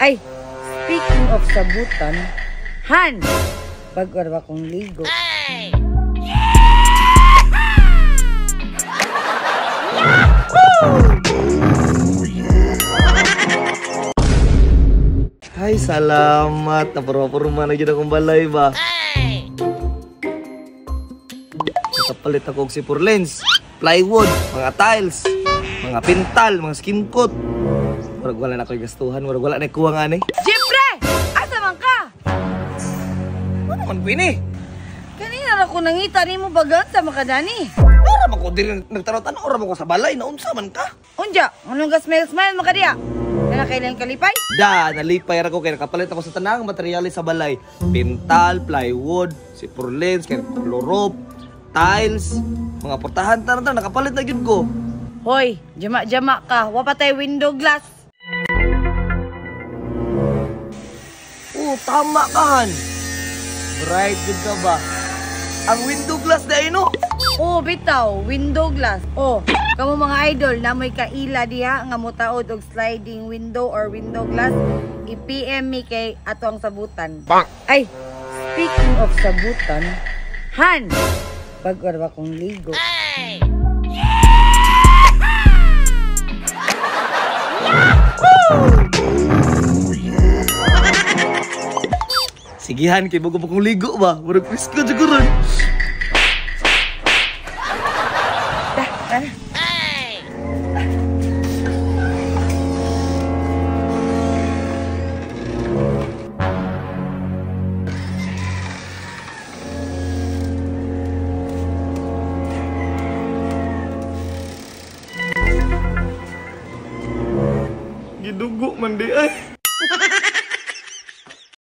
Ay, speaking of sabutan, Han! Bago ra akong ligo. Ay, salamat. Napurma-purma na gyud akong balay ba. Nakapalit ako og sipur lens, plywood, mga tiles, mga pintal, mga skim coat. Murag wala na ako'y gastuhan, murag wala na kuha nga ni. Jeffrey! Asa man ka? Ano man pini? Kanina ra ko nangita nimo bagan sa makadani. Ora man ko diri nagtanaw-tanaw, ora man ko sa balay, naunsa man ka? Unja, anong ka smile-smile makadiya? Kana kailan kalipay? Da, nalipay ra ko kay nakapalit ako sa tanang materyales sa balay. Pintal, plywood, sipur lens, kay klorop, tiles, mga portahan tanan nakapalit na gyud ko. Hoy, jama-jama ka, wa pa tay window glass. Oh, tama ka han. Bright gud ka ba? Ang window glass na no? Oh, bitaw, window glass. Oh, kamo mga idol, namoy kaila diha nga motaod og sliding window or window glass. I-PM mi kay ato ang sabutan. Bang! Ay, speaking of sabutan, Han! Bago ra akong ligo. Sigihan kay bago pa kong ligo ba? Murag presko jud ko ron. Dah, tara. Gidugo man di ay.